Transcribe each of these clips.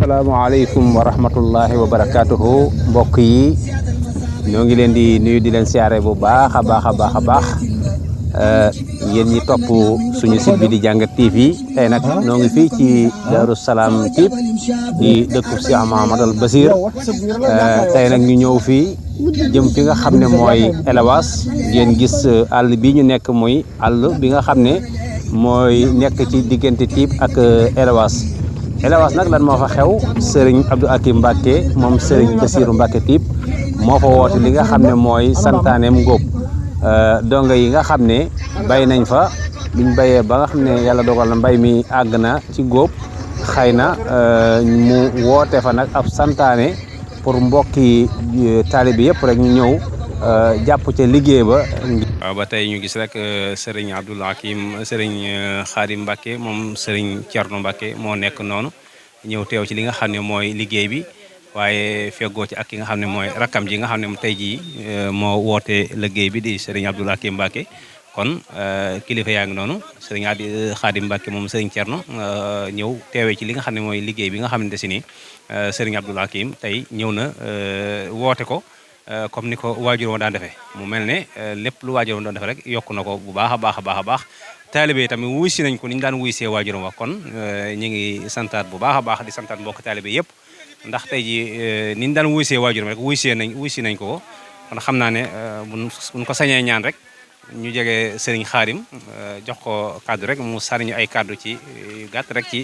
Assalamualaikum warahmatullahi wabarakatuh. Mbokk yi ñoo ngi leen di nuyu di leen siyaare bu baax a baax yéen ñi topp suñu site bi di Jangat TV tey nag ñoo ngi fii ci Darou Salam Typ di dëkku Cheikh Mahamadal Basir tey nag ñu ñëw fii jëm fi nga xam ne mooy élevage ngeen gis àll bi ñu nekk muy àll bi nga xam ne mooy nekk ci diggante Typ ak élevage nag lan moo fa xew Serigne Abdou Hakim Mbacké moom Serigne Bassirou Mbacké Typ moo fa woote li nga xam ne mooy santaaneem ngóob donga yi nga xam ne bay nañ fa biñ bayee ba nga xam ne yàlla dogal na mbay mi àgg na ci góob xëy na mu woote fa nag ab santaane pour mbokki taalibe yëpp rek ñu ñëw jàpp ca liggéey ba. waaw ba tey ñu gis rek Serigne Abdou Hakim Serigne Khadim Mbacké moom Serigne Thierno Mbacké moo nekk noonu ñëw teew ci li nga xam ne mooy liggéey bi waaye feggoo ci ak ki nga xam ne mooy rakkam ji nga xam ne tey jii moo woote liggéey bi di Serigne Abdou Hakim Mbacké kon kilifa yaa ngi noonu Serigne Khadim Mbacké moom Serigne Thierno ñëw teewee ci li nga xam ne mooy liggéey bi nga xamante si ni Serigne Abdou Hakim tey ñëw na woote ko. comme ni ko waajuram daan defee mu mel ne lépp lu waajuram doon defee rek yokku na ko bu baax a baax taalibe tamit wuy si nañ ko ni ñu daan wuy see waajuram wax kon ñu ngi santaat bu baax a baax di santaat mbokk taalibe yëpp ndax tey ji ni ñu daan wuy see waajuram rek wuy si nañ ko kon xam naa ne buñ ko sañee ñaan rek ñu jege Serigne Khadim jox ko kaddu rek mu sànni ñu ay kaddu ci gàtt rek ci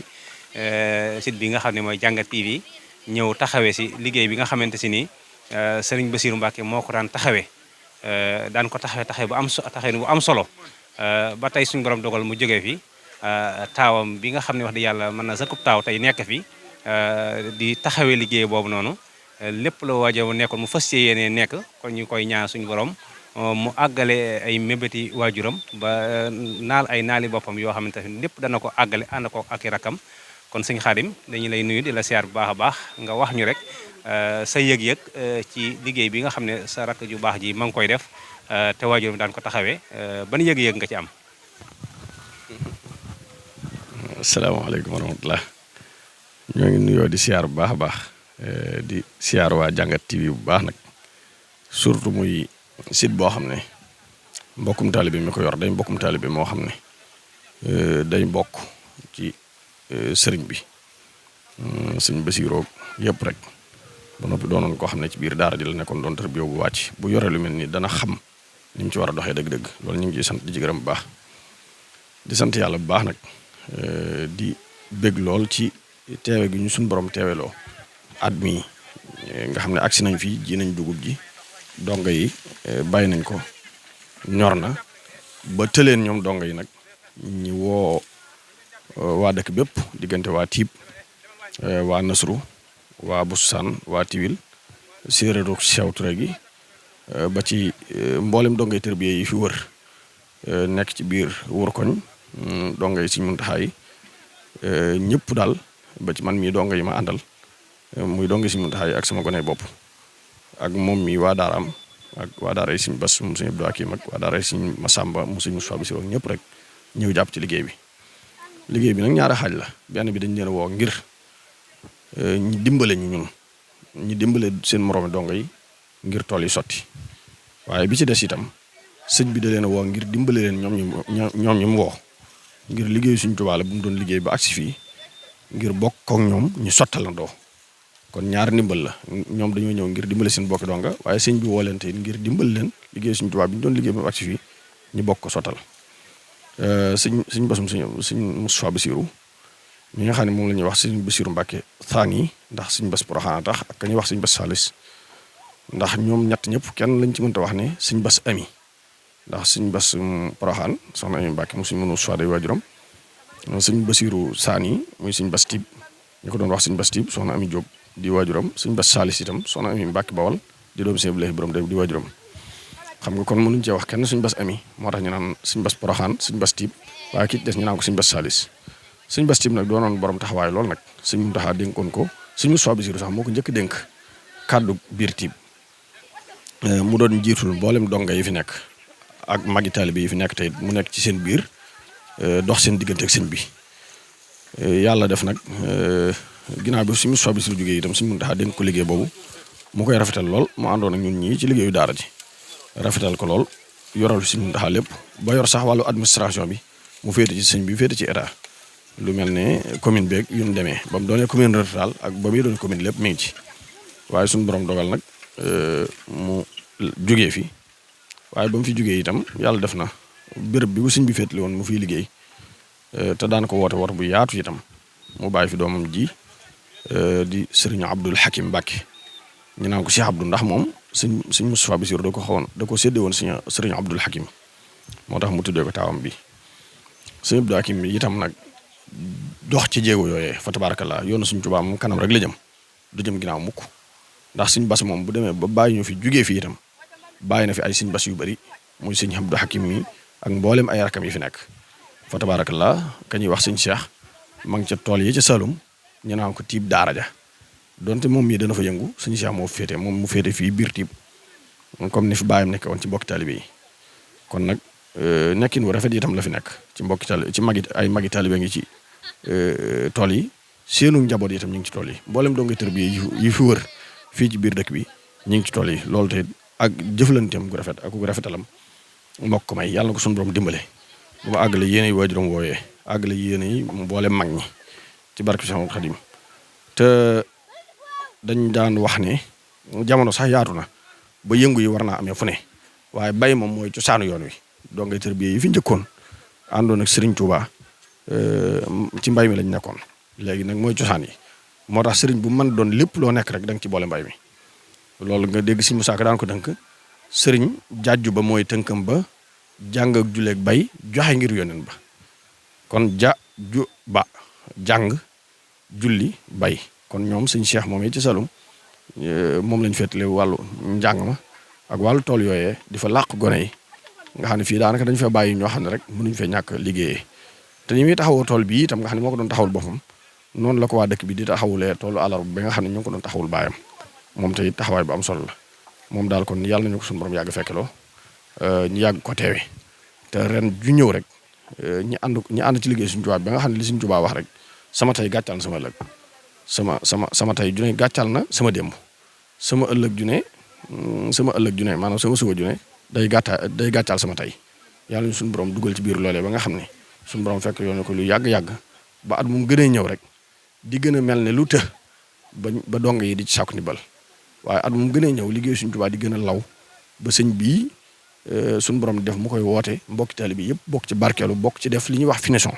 site bi nga xam ne mooy Jangat TV ñëw taxawee si liggéey bi nga xamante si nii Serigne Bassirou Mbacké moo ko daan taxawee daan ko taxawee bu am solo ba tey suñu borom dogal mu jógee fi taawam bi nga xam ne wax di yàlla mën na sakub taaw tey nekk fi di taxawee liggéey boobu noonu lépp la waajo nekkoon mu fas yéene nekk kon ñu koy ñaan suñu borom mu àggale ay mébéti waajuram ba naal ay naali boppam yoo xamante ne lépp dana ko àggale ànd ko ak i rakkam kon sëñ Khadim dañu lay nuyu di la siyaar bu baax a baax nga wax ñu rek sa yëg-yëg ci liggéey bi nga xam ne sa rakk ju baax ji ma ngi koy def te waajur bi daan ko taxawee ban yëg-yëg nga ci am. asalaamaaleykum wa rahmatulah ñoo ngi nuyoo di siyaar bu baax a baax di siyaar waa Jangat TV bu baax nag surtout muy site boo xam ne mbokkum taalibe mi ko yor day mbokkum taalibe moo xam ne day mbokk ci sëriñ bi sëriñ Bassirou yëpp rek. ba noppi doonoon koo xam ne ci biir daara ji la nekkoon doon tër bi bu wàcc bu yore lu mel ni dana xam ni mu ci war a doxee dëgg-dëgg loolu ñu ngi ciy sant di ci gërëm bu baax di sant yàlla bu baax nag di bég lool ci teewe gi ñu suñu borom teeweloo at mi nga xam ne agsi nañ fii ji nañ dugub ji donga yi bàyyi nañ ko ñor na ba tëleen ñoom donga yi nag ñi woo waa dëkk bépp diggante waa Typ waa Nasru waa Bussan waa Tiwil séeréeru Seew Ture gi ba ci mboolem dongay tërbiye yi fi wër nekk ci biir wër koñ dongay Sëriñ Muntaxa yi ñëpp daal ba ci man mii donga yi ma àndal muy dongay Sëriñ Muntaxa yi ak sama gone bopp ak moom mii waa daaraam ak waa daara yi Sëriñ Bass mu Sëriñ Abdou Hakim ak waa daara yi Sëriñ Masamba mu Sëriñ Moussa Bassirou ñëpp rek ñëw jàpp ci liggéey bi nag ñaari xaaj la benn bi dañ leen woo ngir ñi dimbale ñun ñi dimbale seen moroomi dongo yi ngir tool yi sotti waaye bi ci des itam sëñ bi da leen woo ngir dimbale leen ñoom ñu mu woo ngir liggéey suñ Tuubaa la bu mu doon liggéey ba agsi fii ngir bokk ak ñoom ñu sottalandoo kon ñaari ndimbal la ñoom dañoo ñëw ngir dimbale seen bokki donga waaye sëñ bi woo leen te ngir dimbal leen liggéey suñ Tuubaa bi ñu doon liggéey ba agsi fii ñu bokk ko sottal sëñ Bassum sëñ Moussa Bassirou mi nga xam ne moom la ñuy wax sëñ Bassirou Mbacké Thani ndax sëñ Bass Porokhane tax ak ka ñuy wax sëñ Bass Salis ndax ñoom ñett ñëpp kenn lañ ci mënta wax ne sëñ Bass Ami ndax sëñ Bass Porokhane soxna Ami Mbacké mu sëñ mënu soit day waajuram sëñ Bassirou Thani muy sëñ Bass Typ ñu ko doon wax sëñ Bass Typ soxna Ami Diop di waajuram sëñ Bass Salis itam soxna Ami Mbacké Bawal di doom sëñ Abdoulaye borom day di waajuram xam nga kon mënuñ cee wax kenn sëñ Bass Ami moo tax ñu naan sëñ Bass Porokhane sëñ Bass Typ waaye ki des ñu naan ko sëñ Bass Salis sëñ Bass Typ nag doonoon borom taxawaay lool nag sëñ Muntaxa dénkoon ko sëñ Moussa Bassirou sax moo ko njëkk dénk kàddu biir Typ mu doon jiitul mboolem donga yi fi nekk ak magi taalibe yi fi nekk tey mu nekk ci seen biir dox seen diggante ak sëñ bi yàlla def nag ginnaaw bi suñu Moustapha Bassirou jógee itam suñu Muntaxa dénk ko liggéey boobu mu koy rafetal lool mu àndoon ak ñun ñii ci liggéeyu daara ji rafetal ko lool yoral suñu Muntaxa lépp ba yor sax wàllu administration bi mu féete ci sëñ bi féete ci état lu mel ne commune beeg yu ñu demee ba mu doonee commune rurale ak ba muy doon commune lépp mi ngi ci waaye suñu borom dogal nag mu jógee fi waaye ba mu fi jógee itam yàlla def na béréb bi bu sëñ bi féetli woon mu fiy liggéey te daan ko woote bu yaatu itam mu bàyyi fi doomam ji di sëriñ Abdul Hakim Mbacke ñu naan ko Cheikh Abdou ndax moom sëñ Moustapha Bassirou da ko séddee woon sëriñ Abdul Hakim moo tax mu tuddee ko taawam bi sëñ Abdul Hakim itam nag dox ci jéego yooyee fa tabarakallah yoonu suñ Tuubaa moom kanam rek la jëm du jëm ginnaaw mukk ndax suñ bas moom bu demee ba bàyyi ñu fi jugee fi itam bàyyi na fi ay suñ bas yu bari muy sëñ Abdul Hakim mi ak mboolem ay rakam yi fi nekk fa tabarakallah ka ñuy wax sëñ Cheikh ma ngi ca tool yi ca Saloum ñu naan ko tiib daara ja donte moom mii dana fa yëngu sëñ Cheikh moo féete moom mu féete fii biir tiib comme ni fi bàyyam nekk woon ci mbokki taalibe yi kon nag nekkin wu rafet itam la fi nekk ci mbokki taalibe ci magi taalibe ngi ci tool yi seenu njaboot itam ñu ngi ci tool yi mboolem donga tër bi yi fi wër fii ci biir dëkk bi ñu ngi ci tool yi loolu te ak jëflanteem gu rafet ak gu rafetalam mbokk may yàlla na ko suñu borom dimbale bu ma àggale yéen ay waajuram wooyee àggale yéen yi mboolem mag ñi ci barke Seexul Xadim te dañ daan wax ne jamono sax yaatu na ba yëngu yi war naa amee fu ne waaye bay moom mooy cosaanu yoon wi dongay tërbiye yi fi njëkkoon àndoon ak Serigne Touba ci mbay mi lañ nekkoon léegi nag mooy cosaan yi moo tax Serigne bu mën doon lépp loo nekk rek da nga ci boole mbay mi loolu nga dégg Serigne Moussa Ka daan ko tënk Serigne jàjju ba mooy tënkam ba jàng ak juleeg bay joxe ngir yónneen ba kon jàng julli bay kon ñoom sëñ Cheikh moom ci Saloum moom lañ féetale wàllu njàng ma ak wàllu tool yooyee di fa làq gone yi nga xam ne fii daanaka dañ fa bàyyi ñoo xam ne rek mënuñ fee ñàkk liggéeyee te ñi muy taxawoo tool bii itam nga xam ne moo ko doon taxawul boppam noonu la ko waa dëkk bi di taxawulee toolu àllarba ba nga xam ne ñoo ngi ko doon taxawul baayam moom tey taxawaay bu am solo la moom daal kon yàlla nañu ko suñu borom yàgg fekkeloo ñu yàgg ko teewe te ren ju ñëw rek ñi ànd ci liggéey Sëñ Tuubaa ba nga xam ne li Sëñ Tuubaa wax rek sama tey gàccal na sama ëllëg sama tey ju ne gàccal na sama démb sama ëllëg ju ne maanaam sama suba ju ne day gàccal sama tey yàlla ñu suñu borom dugal ci biir loolee ba nga xam ne suñu borom fekk yoon ko lu yàgg-yàgg ba at mu gën a ñëw rek di gën a mel ne lu të ba dong yi di ci sàkku ndimbal waaye at mu gën a ñëw liggéey Sëñ Tuubaa di gën a law ba sëñ bii suñu borom def mu koy woote mbokki taalibe bi yëpp bokk ci barkeelu bokk ci def li ñuy wax finition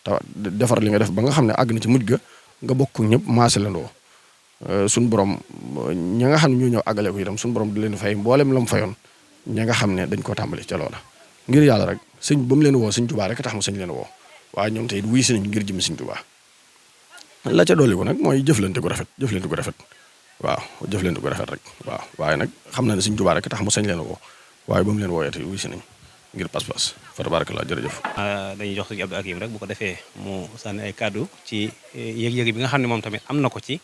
te defar li nga def ba nga xam ne àgg na ci mujj ga nga bokk ñëpp maasalandoo suñu borom ña nga xam ne ñoo ñëw àggale ko itam suñu borom di leen fay mboolem la mu fayoon ña nga xam ne dañ koo tàmbali ca loola ngir yàlla rek sëñ ba mu leen woo Sëñ Tuubaa rek tax mu sëñ leen woo waaye ñoom tey wuy si nañ ngir jëm Sëñ Tuubaa la ca dolli ko nag mooy jëflante gu rafet waaw jëflante gu rafet rek waaw waaye nag xam na ne Sëñ Tuubaa rek tax mu sëñ leen woo waaye ba mu leen wooyee tey wuy si nañ ngir pas-pas fa tabarakallah jërëjëf. dañuy jox Sëñ Abdou Hakim rek bu ko defee mu sànni ay kàddu ci yëg-yëg bi nga xam ne moom tamit am na ko ci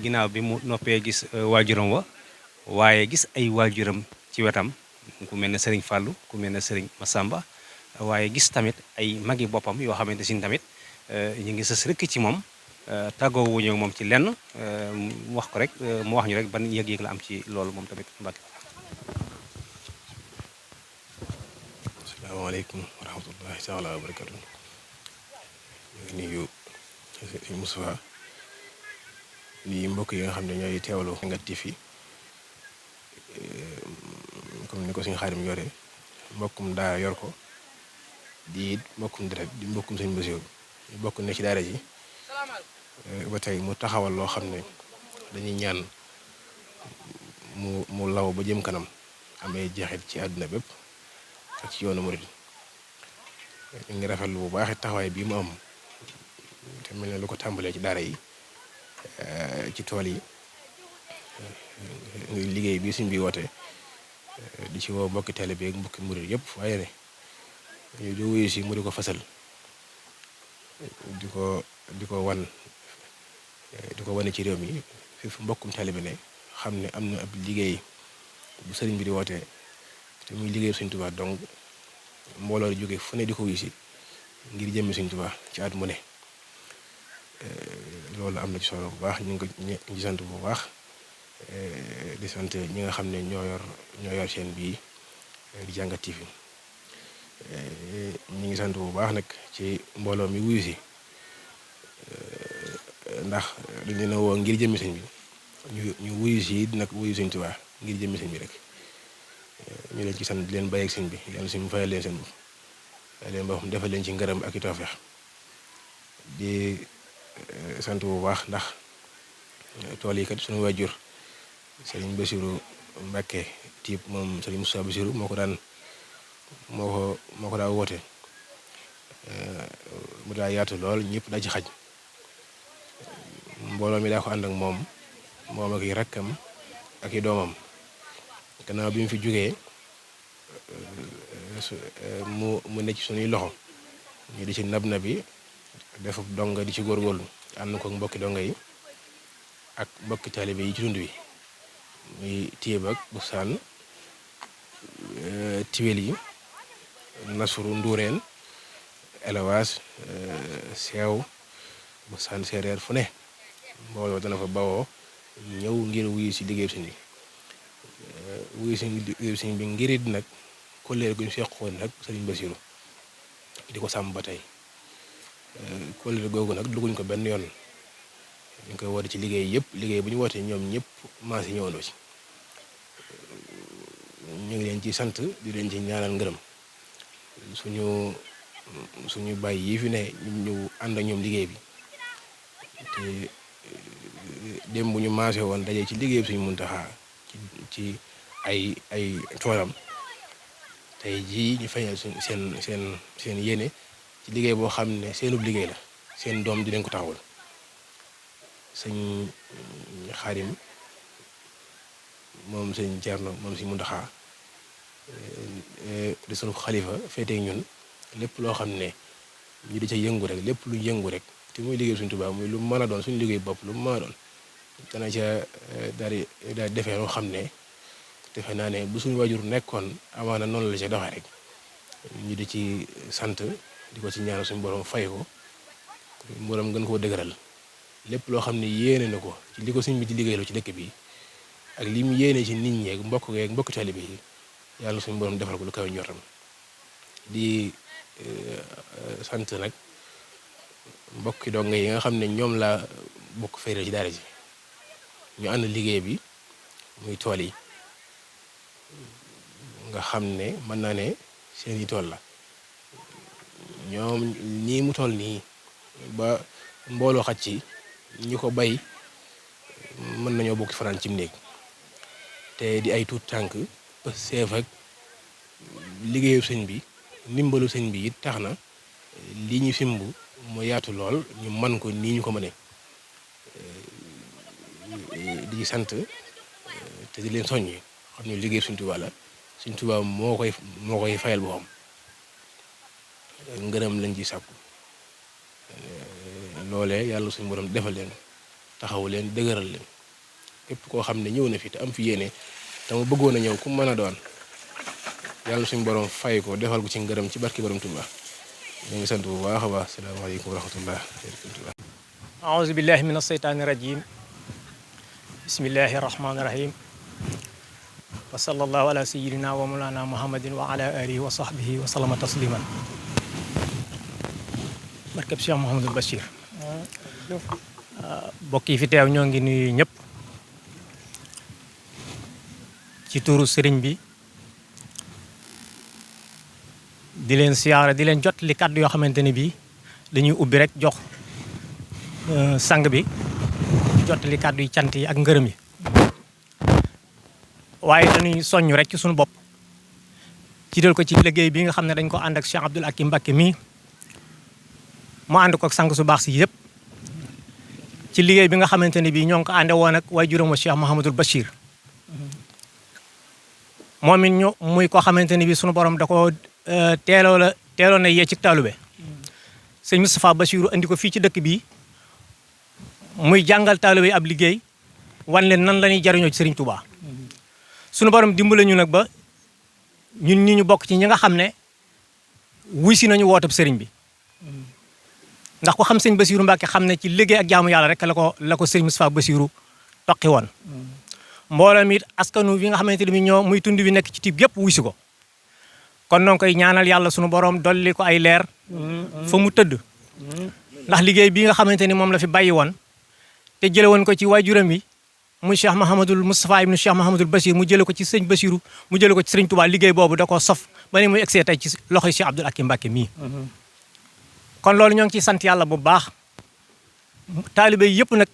ginnaaw bi mu noppee gis waajuram wa waaye gis ay waajuram ci wetam ku mel ne Serigne Fallou ku mel ne Serigne Massamba waaye gis tamit ay magi boppam yoo xamante si tamit ñu ngi sës rek ci moom tàggoo wuñu moom ci lenn mu wax ñu rek ban yëg-yëg la am ci loolu moom tamit Mbacke. asalaamaaleykum wa rahmatullahi taala wa barakatu ñu ngi nuyu sëñ Moustapha di mbokk yi nga xam ne ñooy teewlu Ndiangat TV comme ni ko suñu Xaadim yore mbokkum daa yor ko di mbokkum deret di mbokkum sëñ Bassirou ñu bokk ne ci daara ji ba tey mu taxawal loo xam ne dañuy ñaan mu law ba jëm kanam amee jeexit ci àdduna bépp ak ci yoonu murid ñu ngi rafetlu bu baax taxawaay bii mu am te mel ne lu ko tàmbalee ci daara yi ci tool yi liggéey bi suñ bi woote di ci woo mbokki taalibe ak mbokki murid yëpp waaye ne ñu di wuyu si mu di ko fasal di ko wane ci réew mi fi fu mbokkum taalibe ne xam ne am na ab liggéey bu sëriñ bi di woote te muy liggéey Sëñ Tuubaa donc mbooloo jóge fu ne di ko wuyu si ngir jëmmi Sëñ Tuubaa ci at mu ne loolu am na ci solo bu baax ñu ngi ko sant bu baax di sant ñi nga xam ne ñoo yor chaîne bii di Jàngat TV ñu ngi sant bu baax nag ci mbooloo mi wuyu si ndax dañ leen a woo ngir jëmmi sëñ bi ñu wuyu si nag wuyu sëñ Tuubaa ngir jëmmi sëñ bi rek ñu leen ci sant di leen bàyyi ak sëñ bi yàlla suñu fayal leen seen bopp leen ba xam defal leen ci ngërëm ak i tawfeex di sant bu baax ndax tool yi kat suñu waajur sëriñ Bassirou Mbacké tiib moom sëriñ Moussa Bassirou moo ko daa woote mu daa yaatu lool ñëpp daa ci xaj mbooloo mi daa ko ànd ak moom ak i rakkam ak i doomam gannaaw bi mu fi jógee mu ne ci suñuy loxo ñu di ci nab-nabi def donga di ci góorgóorlu ànd ko mbokki donga yi ak mbokki taalibe yi ci tund wi muy Tiib ak Bustaan Tiwel yi Nasuru Nduureen Elewas Seew Bustaan Séeréer fu ne mbooloo dana fa bawoo ñëw ngir wuyu si liggéeyu sëñ bi wuyu si liggéeyu sëñ bi ngir it nag kóllëre gu ñu seqoon nag sëriñ Bassirou di ko sàmm ba tey kóllëre googu nag dugguñ ko benn yoon ñu koy woote ci liggéey yëpp liggéey bu ñu wootee ñoom ñëpp maas yi ñëwandoo ci ñu ngi leen ci sant di leen ci ñaanal ngërëm suñu bàyyi yi fi ne ñu ànd ak ñoom liggéey bi te démb bu ñu maasee woon daje ci liggéey bi Sëriñ Muntaxa ci ay toolam tey jii ñu feeñal seen yéene ci liggéey boo xam ne seenub liggéey la seen doom di leen ko taxawal sëñ Xaadim moom sëñ Cerno moom Sëriñ Muntaxa di sunu xalifa féetee ñun lépp loo xam ne ñu di ca yëngu rek lépp lu yëngu rek te muy liggéey Sëriñ Tuubaa muy lu mën a doon suñu liggéey bopp lu mën a doon dana ca daal defee loo xam ne defe naa ne bu suñu waajur nekkoon amaana noonu la ca doxee rek ñu di ci sant di ko ci ñaanal suñu borom fay ko borom gën koo dëgëral lépp loo xam ne yéene na ko ci li ko sëñ bi ci liggéeyloo ci dëkk bi ak li mu yéene ci nit ñi ak mbokk taalibe yi yàlla suñu borom defal ko lu kawe njortam di sant nag mbokki donga yi nga xam ne ñoom laa bokk féere ci daara ji ñu ànd liggéey bi muy tool yi nga xam ne mën naa ne seeni tool la ñoom nii mu toll nii ba mbooloo xaj ci ñi ko bay mën nañoo bokk fanaan cim néeg te di ay tuut tànk seef ak liggéeyu sëñ bi ndimbalu sëñ bi it tax na li ñu simb mu yaatu lool ñu man ko nii ñu ko mënee di sant te di leen soññi xam ne liggéey Sëñ Tuubaa la Sëñ Tuubaa moo koy fayal boppam ngërëm lañ ci sàkku loolee yàlla suñu borom defal leen taxaw leen dëgëral leen képp koo xam ne ñëw na fi te am fi yéene te mu bëggoon a ñëw ku mën a doon yàlla suñu borom fay ko defal ko ci ngërëm ci barki borom Tuubaa ñu ngi sant bu baax a baax salaamaaleykum wa rahmatullah. aouzu billahi min aseytaani rajim bismillahi rahmaani rahim wa sallallahu ala sayyidina wa mawlana muhammadin wa ala alihi wa sahbihi wa sallama tasliman barkab Cheikh Mouhamadul Bachir mbokk yi fi teew ñoo ngi nuyu ñëpp ci turu sëriñ bi di leen siyaara di leen jot li kàddu yoo xamante ne bii dañuy ubbi rek jox sang bi jot li kàddu yi cant yi ak ngërëm yi waaye dañuy soññ rek ci suñu bopp ci dal ko ci liggéey bi nga xam ne dañ ko ànd ak Cheikh Abdoul Hakim Mbacké mii mu ànd ko ak sang su baax si yëpp ci liggéey bi nga xamante ne bii ñoo ngi ko ànde woon ak waajuram wa Cheikh Mouhamadul Bachir moom it ñu muy koo xamante ne bii sunu borom da ko teeloon na yee ci taalube sëñ Moustapha Bassirou andi ko fii ci dëkk bi muy jàngal taalube yi ab liggéey wan leen nan la ñuy jariñoo ci Serigne Touba sunu borom dimbale ñu nag ba ñun ñi ñu bokk ci ñi nga xam ne wuy si nañu wootab Serigne bi ndax ko xam sëñ Bassirou Mbacke xam ne ci liggéey ak jaamu yàlla rek la ko sëñ Moustapha Bassirou toqi woon mbooloo mi it askanu bi nga xamante ne bi ñoo muy tund wi nekk ci tiib yëpp wuy si ko kon noonu koy ñaanal yàlla sunu borom dolli ko ay leer fa mu tëdd ndax liggéey bi nga xamante ni moom la fi bàyyi woon te jële woon ko ci waajuram yi muy Cheikh Mahamadul Moustapha ibnu Cheikh Mahamadul Bachir mu jële ko ci sëñ Bassirou mu jële ko ci sëriñ Touba liggéey boobu da koo sof ba ni muy egsee tey ci loxoy Cheikh Abdoul Hakim Mbacke mii kon loolu ñoo ngi ciy sant yàlla bu baax taalibe yëpp nag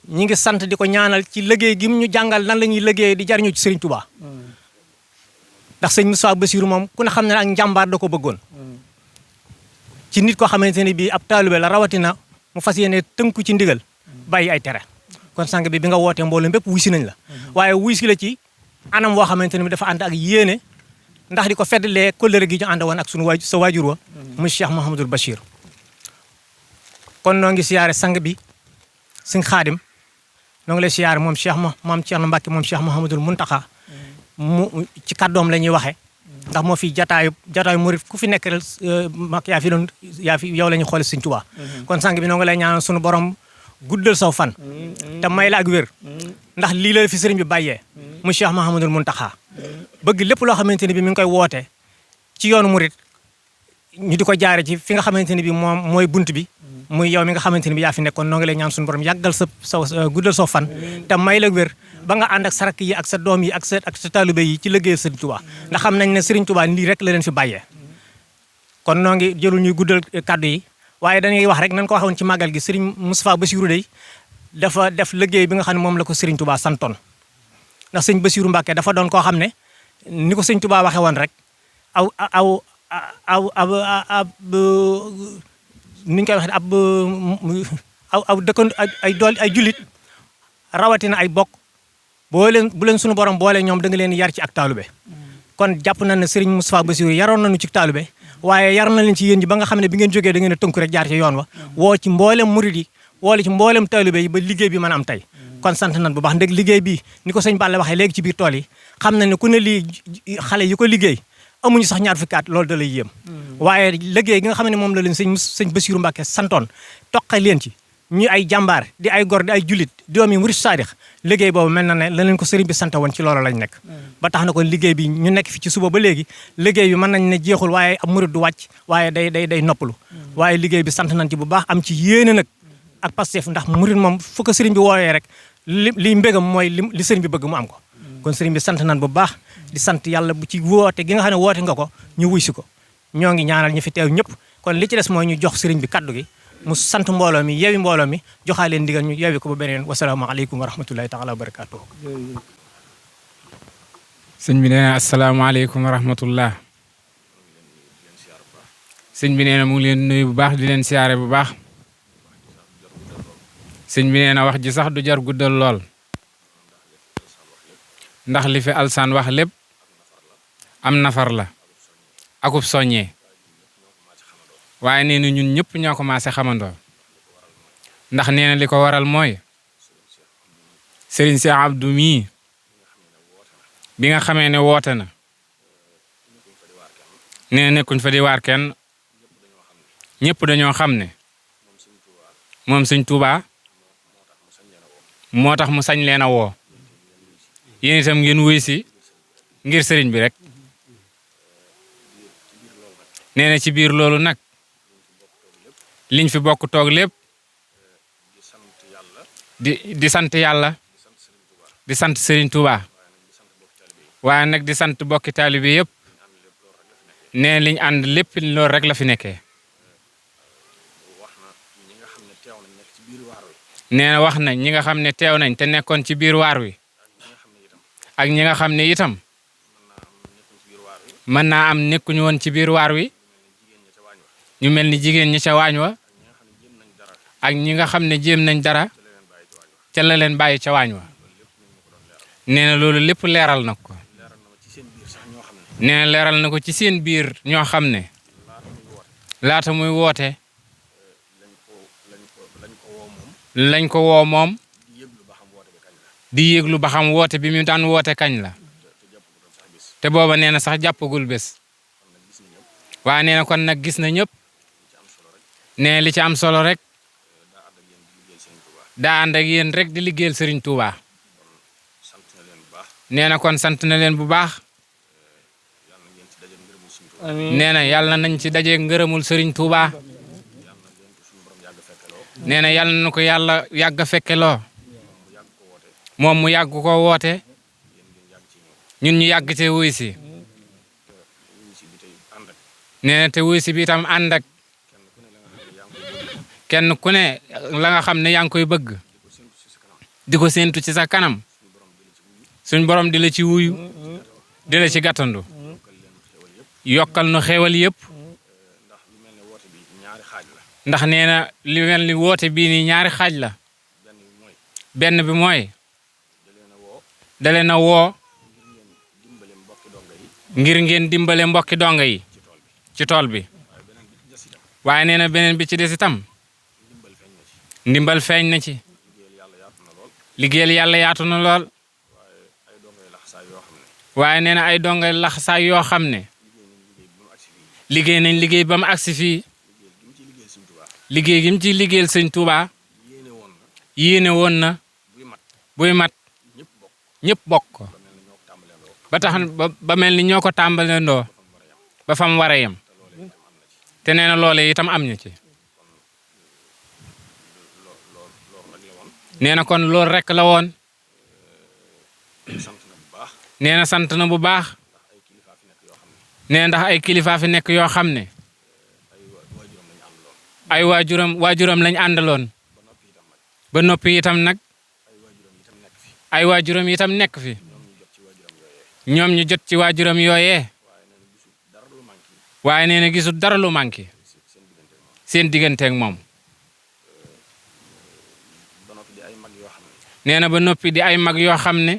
ñi ngi sant di ko ñaanal ci liggéey gi mu ñu jàngal nan la ñuy liggéey di jariñu ci sëriñ Touba ndax sëñ Moustapha Bassirou moom ku ne xam ne ak njàmbaar da ko bëggoon ci nit koo xamante ne bii ab taalibe la rawatina mu fas yéene tënku ci ndigal bàyyi ay tere kon sang bi nga wootee mbooloo bépp wuy si nañ la waaye wuy si la ci anam woo xamante ne bi dafa ànd ak yéene ndax di ko feddalee kóllëre gi ñu ànd woon ak sunu sa waajur wa muy Cheikh Mouhamadul Bachir kon noo ngi siyaare sang bi sëñ Xaadim noo ngi lay siyaare moom moom Cheikh Mbacke moom Cheikh Mouhamadul Muntaxa mu ci kàddoom la ñuy waxee ndax moo fi jataayu murit ku fi nekk rek mag yaa fi yow la ñuy xoole sëñ Tuubaa kon sang bi noo ngi lay ñaanal sunu borom guddal saw fan te may la ak wér ndax lii la fi sëriñ bi bàyyee mu Cheikh Mouhamadul Muntaxa bëgg lépp loo xamante ne bi mi ngi koy woote ci yoonu murit ñu di ko jaare ci fi nga xamante ne bi moom mooy bunt bi muy yow mi nga xamante ne bi yaa fi nekkoon noo ngi lay ñaan suñu borom yàggal sa guddal saw fan te may la wér ba nga ànd ak sa rakk yi ak sa doom yi ak sa taalibe yi ci liggéeyal sëriñ Tuubaa ndax xam nañ ne sëriñ Tuubaa lii rek la leen fi bàyyee kon noo ngi jëlul ñuy guddal kàddu yi waaye dañuy wax rek nañ ko waxoon ci màggal gi sëriñ Moustapha Bassirou day dafa def liggéey bi nga xam ne moom la ko sëriñ Tuubaa santoon ndax sëñ Bassirou Mbacke dafa doon koo xam ne ni ko sëñ Tuubaa waxee woon rek ni ñu koy waxee aw dëkkan ay jullit rawatina ay bokk bu leen sunu borom boole ñoom da nga leen yar ci ak taalube kon jàpp nañ ne sëriñ Moustapha Bassirou yaroon nañu ci taalube waaye yar na leen ci yéen ñi ba nga xam ne bi ngeen jógee da ngeen a tënku rek jaar ci yoon wa woo ci mboolem murid yi woole ci mboolem taalube yi ba liggéey bi mën a am tey kon sant nañ bu baax ndeg liggéey bi ni ko sëñ Balla waxee léegi ci biir tool yi xam na ne ku ne lii xale yi ko liggéey amuñu sax ñaar fukki at loolu da lay yéem waaye liggéey gi nga xam ne moom la leen sëñ Bassirou Mbacke santoon toqe leen ci ñu ay jàmbaar di ay gor di ay julit doom yi murid saadix liggéey boobu mel na ne la leen ko sëriñ bi sant woon ci loolu lañ nekk ba tax na kon liggéey bi ñu nekk fi ci suba ba léegi liggéey bi mën nañ ne jeexul waaye ab murid du wàcc waaye day noppalu waaye liggéey bi sant nañ ci bu baax am ci yéene nag ak Pastef ndax murid moom fu ko sëriñ bi woowee rek liy mbégam mooy li sëriñ bi bëgg mu am ko kon sëriñ bi sant nañ bu baax di sant yàlla bu ci woote gi nga xam ne woote nga ko ñu wuy si ko ñoo ngi ñaanal ñu fi teew ñëpp kon li ci des mooy ñu jox sëriñ bi kaddu gi mu sant mbooloo mi yewi mbooloo mi joxaa leen ndigal ñu yewi ko ba beneen wasalaamaaleykum wa rahmatullahi taala wa barakaatuhu sëñ bi nee na asalaamaaleykum wa rahmatullah sëñ bi nee na mu ngi leen nuyu bu baax di leen siyaare bu baax sëñ bi nee na wax ji sax du jar guddal lool ndax li fi alsaan wax lépp am nafar la akub soññee waaye nee na ñun ñëpp ñoo ko maase xamandoo ndax nee na li ko waral mooy Serigne Cheikh Abdou mii bi nga xamee ne woote na nee na nekkuñ fa di waar kenn ñëpp dañoo xam ne moom Sëñ Tuubaa moo tax mu sañ leen a woo yéen itam ngeen wuy si ngir sëriñ bi rek nee na ci biir loolu nag liñ fi bokk toog lépp di sant yàlla di sant sëriñ Touba waaye nag di sant bokki taalibe yëpp nee liñ ànd lépp loolu rek la fi nekkee nee na wax na ñi nga xam ne teew nañ te nekkoon ci biir waar wi ak ñi nga xam ne itam mën naa am nekkuñu woon ci biir waar wi ñu mel ni jigéen ñi ca waañ wa ak ñi nga xam ne jéem nañ dara ca la leen bàyyi ca waañ wa nee na loolu lépp leeral na ko nee na leeral na ko ci seen biir ñoo xam ne laata muy woote lañ ko woo moom di yëglu ba xam woote bi mu daan woote kañ la te booba nee na sax jàppagul bés waaye nee na kon nag gis na ñëpp ne li ci am solo rek daa ànd ak yéen rek di liggéeyal Serigne Touba nee na kon sant na leen bu baax nee na yàlla nañ ci daje ngërëmul Serigne Touba nee na yàlla na ko yàlla yàgg a fekkeloo moom mu yàgg ko woote ñun ñu yàgg te wuy si nee na te wuy si bi itam ànd ak kenn ku ne la nga xam ne yaa ngi koy bëgg di ko séentu ci sa kanam suñ borom di la ci wuyu di la ci gàttandu yokkal nu xéewal yëpp ndax nee na li mel ni woote bii ni ñaari xaaj la benn bi mooy da leen a woo ngir ngeen dimbale mbokki donga yi ci tool bi waaye nee na beneen bi ci des itam ndimbal feeñ na ci liggéeyal yàlla yaatu na lool waaye nee na ay donga laxasaay yoo xam ne liggéey nañ liggéey ba mu agsi fii liggéey gi mu ci liggéeyal sëñ Touba yéene woon na buy mat ñëpp bokk ko ba tax ba mel ni ñoo ko tàmbalandoo ba fam war a yem te nee na loole itam am na ci nee na kon loolu rekk la woon nee na sant na bu baax nee na ndax ay kilifa fi nekk yoo xam ne ay waajuram lañ àndaloon ba noppi itam nag ay waajuram itam nekk fi ñoom ñu jot ci waajuram yooyee waaye nee na gisul dara lu manqué seen digganteeg moom nee na ba noppi di ay mag yoo xam ne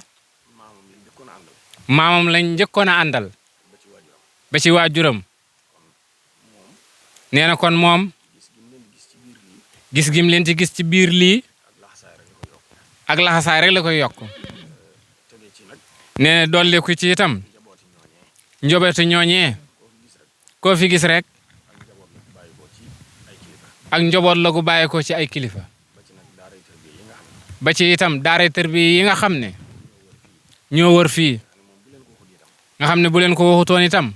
maamam lañ njëkkoon a àndal ba ci waajuram nee na kon moom gis gim leen ci gis ci biir lii ak laxasaay rek la koy yokk nee na dolliku ci itam njobootu ñooñee koo fi gis rek ak njaboot la gu bàyyi ko ci ay kilifa ba ci itam daara tarbiya yi nga xam ne ñoo wër fii nga xam ne bu leen ko waxutoon itam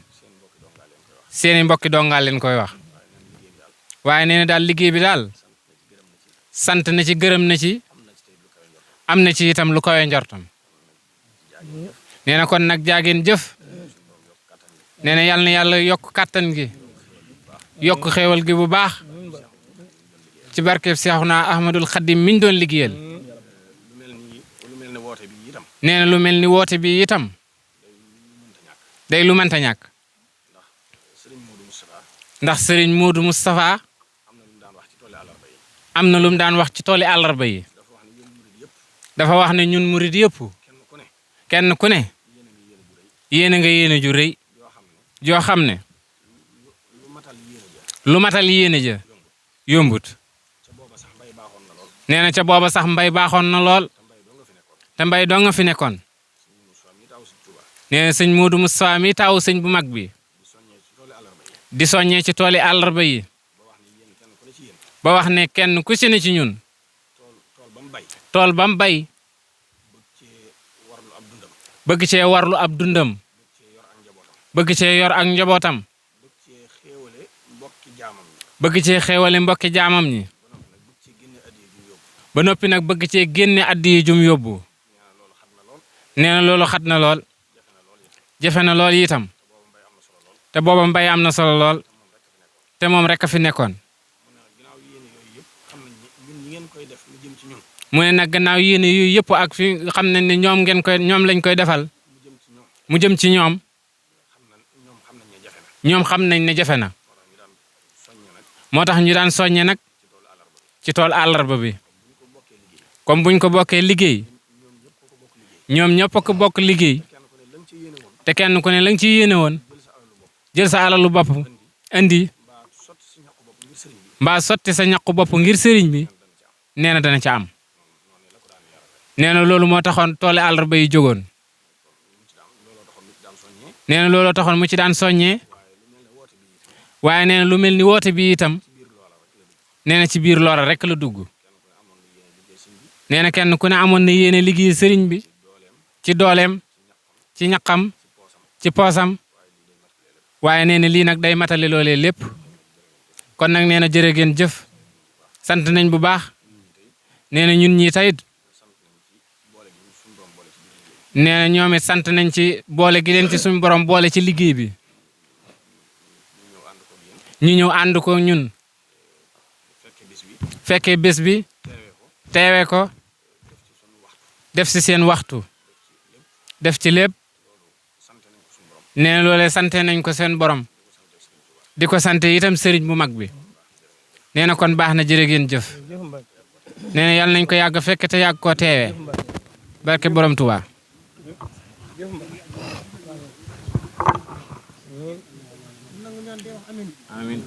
seeni mbokki dongaal leen koy wax waaye nee na daal liggéey bi daal sant na ci gërëm na ci am na ci itam lu kawe njortam nee na kon nag jaageen jëf nee na yàlla na yàlla yokk kàttan gi yokk xéewal gi bu baax ci barkeb Seexuna Ahmadul Xadim miñ doon liggéeyal nee na lu mel ni woote bi itam day lu mënta ñàkk ndax sëriñ Moodu Moustapha am na lu mu daan wax ci tooli àllarba yi dafa wax ne ñun murid yëpp kenn ku ne yéene nga yéene ju rëy joo xam ne lu matal yéene ja yombut nee na ca booba sax mbay baaxoon na lool te mbay doo nga fi nekkoon nee na sëñ Moodu Moustapha mi taawu sëñ bu mag bi di soññee ci tooli àllarba yi ba wax ne kenn ku ci ne ci ñun tool ba mu bay bëgg cee warlu ab dundam bëgg cee yor ak njabootam bëgg cee xéewale mbokki jaamam ñi ba noppi nag bëgg cee génne addi jum yóbbu nee na loolu xat na lool jafe na lool itam te booba mbay am na solo lool te moom rek a fi nekkoon mu ne nag gannaaw yéene yu yëpp ak fi xam nañ ne ñoom lañ koy defal mu jëm ci ñoom xam nañ ne jafe na moo tax ñu daan soññe nag ci tool àllarba bi comme buñ ko bokkee liggéey ñoom ñëpp ko bokk liggéey te kenn ku ne la nga ci yéene woon jël sa alalu bopp indi mbaa sotti sa ñaqu bopp ngir sëriñ bi nee na dana ca am nee na loolu moo taxoon toole àllarba yi jógoon nee na looloo taxoon mu ci daan soññee waaye nee na lu mel ni woote bi itam nee na ci biir loola rek la dugg nee na kenn ku ne amoon na yéene liggéey sëriñ bi ci dooleem ci ñaqam ci poosam waaye nee na lii nag day matale loolee lépp kon nag nee na jërë ngeen jëf sant nañ bu baax nee na ñun ñii tayit nee na ñoom it sant nañ ci boole gi leen ci suñu borom boole ci liggéey bi ñu ñëw ànd ko ñun fekkee bés bi teewe ko def ci seen waxtu def ci lépp nee na loolee sante nañ ko seen borom di ko sante itam sëriñ bu mag bi nee na kon baax na jërë ngeen jëf nee na yàlla nañ ko yàgg fekk te yàgg koo teewee barke borom Tuubaa amiin